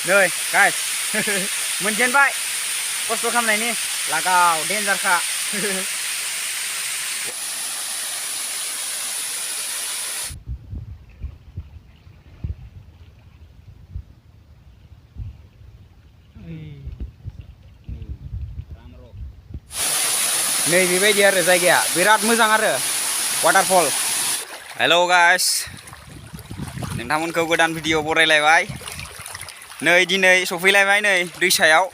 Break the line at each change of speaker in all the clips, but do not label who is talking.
नै गाइस मोनजेनबाय खस्थ' खालामनायनि लागाव देन्जारखा नै बेबायदि आरो जायगाया बिराद मोजां आरो वाटारफल। हेल' गाइस नोंथांमोनखौ गोदान भिडिअ बरायलायबाय। नै दिनै सफैलायबाय नै दैसायाव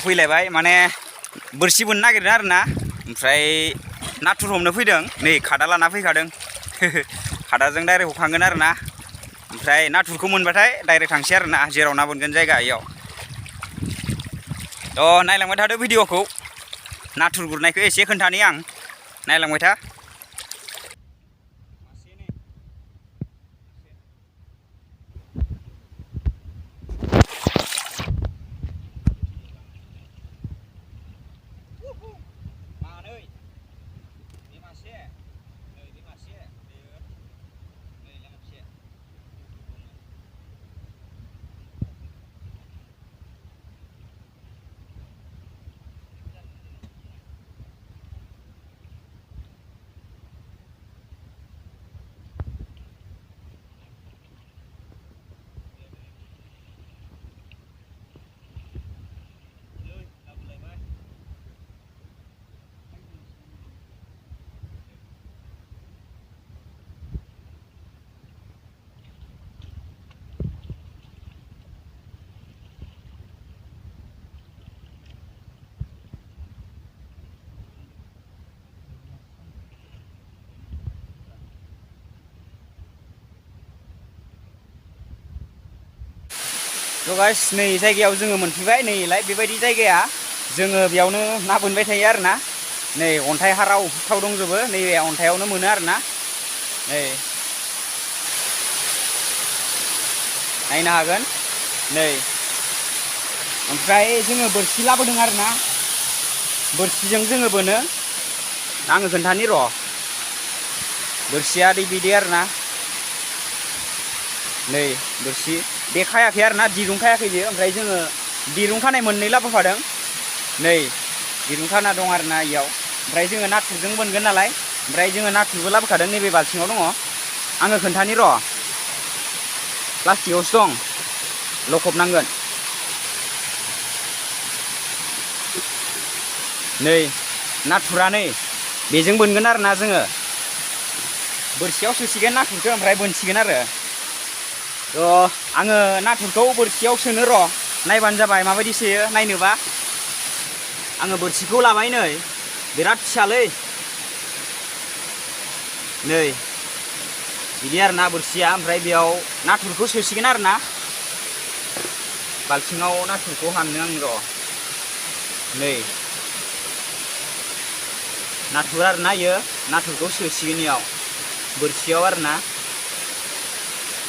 फैलायबाय माने बोरसि बोननो नागिरदों आरोना ओमफ्राय नाथुर हमनो फैदों नै खादा लाना फैखादों खादाजों डाइरेक्ट हखांगोन आरोना ओमफ्राय नाथुरखौ मोनबाथाय डाइरेक्ट थांसै आरोना जेराव ना बोनगोन जायगा इयाव। नायलांबाय थादो भिडिअखौ नाथुर गुरनायखौ एसे खोन्थानि आं नायलांबाय था। गाइस नै जायगायाव जोङो मोनफैबाय नैलाय बेबायदि जायगाया जोङो बेयावनो ना बोनबाय थायो आरोना नै अन्थाइ हाराव थाव दंजोबो नैबे अन्थायावनो मोनो आरोना नै नायनो हागोन नै ओमफ्राय जोङो बोरसि लाबोदों आरोना बोरसिजों जोङो बोनो आङो खोन्थानि र' बोरसिया बिदि आरोना नै बोरसि बे खायाखै आरोना दिरुं खायाखै बेयो ओमफ्राय जोङो दिरुं खानाय मोननै लाबोफादों नै दिरुं खाना दं आरोना इयाव ओमफ्राय जोङो नाथुरजों बोनगोन नालाय ओमफ्राय जोङो नाथुरबो लाबोखादों नैबे बाल्थिङाव दङ आङो खोन्थानि र' प्लास्टिकआवसो दं लखबनांगोन नै नाथुरा नै बेजों बोनगोन आरोना जोङो बोरसियाव सोसिगोन नाथुरखौ ओमफ्राय बोनसिगोन आरो आङो नाथुरखौ बोरसियाव सोनो र' नायबानो जाबाय माबायदि सोयो नायनोबा आङो बोरसिखौ लाबाय नै बिराद फिसालै नै बिदि आरोना बोरसिया ओमफ्राय बेयाव नाथुरखौ सोसिगोन आरोना बाल्थिङाव नाथुरखौ हाननो आं र' नै नाथुर आरोना इयो नाथुरखौ सोसिगोन इयाव बोरसियाव आरोना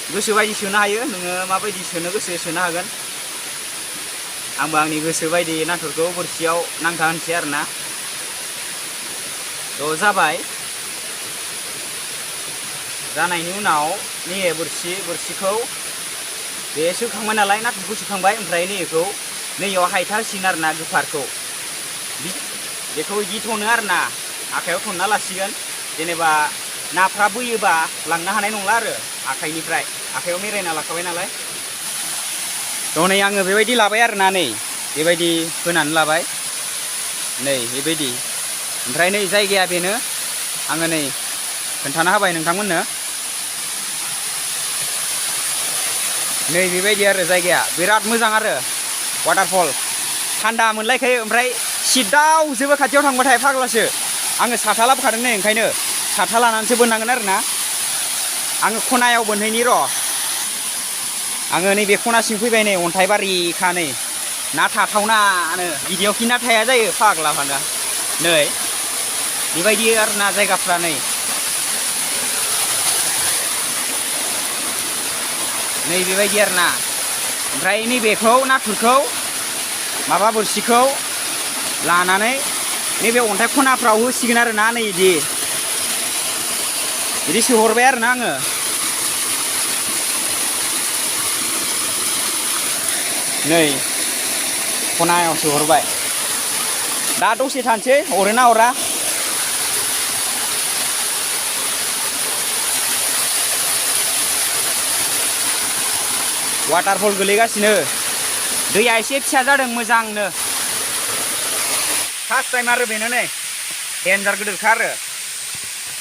गोसो बायदि सोनो हायो नोङो माबायदि सोनो गोसो सोनो हागोन आंबो आंनि गोसो बायदि नाथुरखौ बोरसियाव नांथा होनसै आरोना जाबाय जानायनि उनाव नैबे बोरसिखौ बे सोखांबाय नालाय नाथुरखौ सोखांबाय ओमफ्राय नैबेखौ नैयाव हायथा होसिगोन आरोना गोफारखौ बेखौ बिदि थनो आरोना आखाइयाव थनना लासिगोन जेनेबा नाफ्रा बोयोबा लांनो हानाय नंला आरो आखाइनिफ्राय आखाइयाव मेरायना लाखाबाय नालाय नै आङो बेबायदि लाबाय आरोना नै बेबायदि होनानै लाबाय नै बेबायदि ओमफ्राय नै जायगाया बेनो आङो नै खोन्थाना होबाय नोंथांमोननो नै बेबायदि आरो जायगाया बिराद मोजां आरो वाटारफल थान्दा मोनलायखायो ओमफ्राय सिदाव जोबो खाथियाव थांबाथाय फाग्लासो आङो साथा लाबोखादों नै ओंखायनो साथा लानानैसो बोननांगोन आरोना आङो खनायाव बोनहैनि र' आङो नैबे खनासिम फैबाय नै अन्थाइबारिखा नै ना थाथावनानो बिदियाव खि ना थाया जायो फाग्ला फाग्ला नै बेबायदि आरोना जायगाफ्रा नै बेबायदि आरोना ओमफ्राय नैबेखौ नाथुरखौ माबा बोरसिखौ लानानै नैबे अन्थाइ खनाफ्राव होसिगोन आरोना नै बिदि सोहरबाय आरोना आङो ओमफ्राय नैबे अन्थाइ खनाफ्राव होसिगोन आरोना नै बिदि बिदि सोहरबाय आरोना आङो ओमफ्राय नैबेखौ नाथुरखौ लानानै नैबे अन्थाइ खनाफ्राव होसिगोन आरोना नै बिदि बिदि सोहरबाय आरोना आङो नै खनायाव सोहरबाय दा दसे थानोसै अरोना अरा वाटारफल गोलैगासिनो दैया एसे फिसा जादों मोजांनो फार्स्ट टाइम आरो बेनो नै डेन्जार गिदिरखा आरो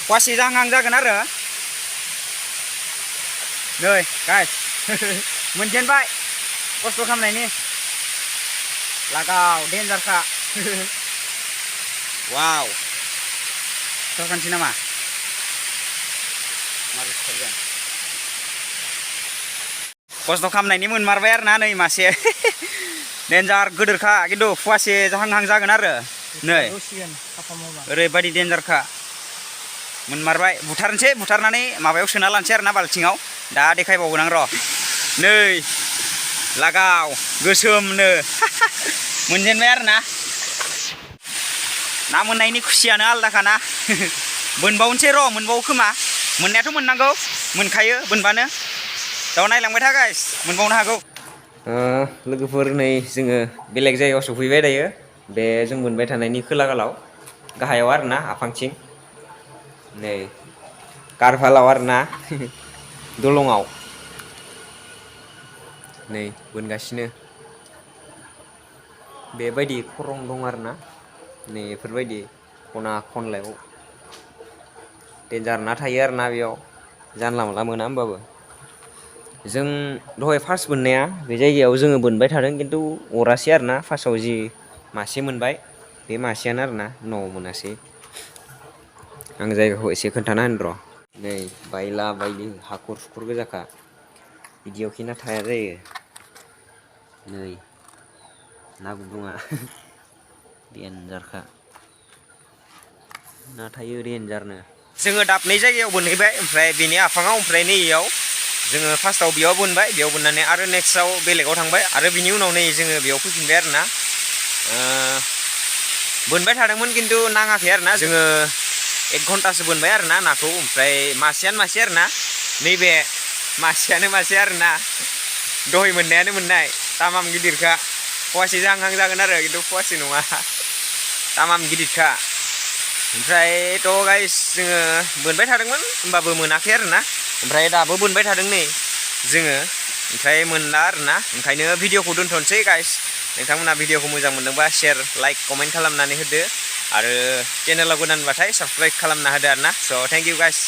फुवासे जाहां जागोन आरो नै गाइस मोनजेनबाय खस्थ' खालामनायनि लागाव डेन्जारखा वाव सरखानसै नामा मारै सरगोन खस्थ' खालामनायनि मोनमारबाय आरो ना नै मासे डेन्जार गिदिरखा खिन्थु फुवासे जाहां जागोन आरो नै ओरैबायदि डेन्जारखा मोनमारबाय बुथारनोसै बुथारनानै माबायाव सोना लानोसै आरो ना बाल्थिङाव दा देखायबावगोन आं र' नै लागाव गोसोमनो मोनजेनबाय आरो ना ना मोननायनि खुसियानो आलदाखाना बोनबावनोसै र' मोनबावो खोमा मोननायाथ' मोननांगौ मोनखायो बोनबानो दाउ नायलांबाय था गाइस मोनबावनो हागौ लोगोफोर नै जोङो बेलेग जायगायाव सफैबाय दायो बे जों मोनबाय थानायनि खोलागालाव गाहायाव आरो ना आफांथिं नै कारभालाव आरो ना दलंआव नै बोनगासिनो बेबायदि खरं दं आरो ना नै बेफोरबायदि खना खनलायाव डेन्जार ना थायो आरो ना बेयाव जानला मोनला मोना होमबाबो जों दहाय फार्स्ट बोननाया बे जायगायाव जोङो बोनबाय थादों खिन्थु अरासै आरो ना फार्स्टआव जि मासे मोनबाय बे मासेयानो आरो ना उनाव मोनासै आं जायगाखौ एसे खोन्थाना होनि र' नै बायला बायलि हाखर सुखर गोजाखा बिदियावखि ना थाया जायो नै ना गुदुङा डेन्जारखा ना थायो डेन्जारनो जोङो दाबनै जायगायाव बोनहैबाय ओमफ्राय बेनि आफाङाव ओमफ्राय नैयाव जोङो फार्स्टआव बेयाव बोनबाय बेयाव बोननानै आरो नेक्स्टआव बेलेगाव थांबाय आरो बिनि उनाव नै जोङो बेयाव फैफिनबाय आरो ना बोनबाय थादोंमोन खिन्थु नाङाखै आरो ना जोङो 1 घन्टासो बोनबाय आरो ना नाखौ ओमफ्राय मासेयानो मासे आरो ना नैबे मासेयानो मासे आरो ना दहाय मोननायानो मोननाय तामाम गिदिरखा फुवासे जाहां जागोन आरो खिन्थु फुवासे नङा तामाम गिदिरखा ओमफ्रायथ' गाइस जोङो बोनबाय थादोंमोन होमबाबो मोनाखै आरो ना ओमफ्राय दाबो बोनबाय थादों नै जोङो ओमफ्राय मोनला आरो ना ओंखायनो भिडिअखौ दोनथ'नोसै गाइस नोंथांमोना भिडिअखौ मोजां मोनदोंबा शेयार लाइक कमेन्ट खालामनानै होदो आरो चेनेलाव गोदानबाथाय साबस्क्राइब खालामना होदो आरो ना स' थेंक इउ गाइस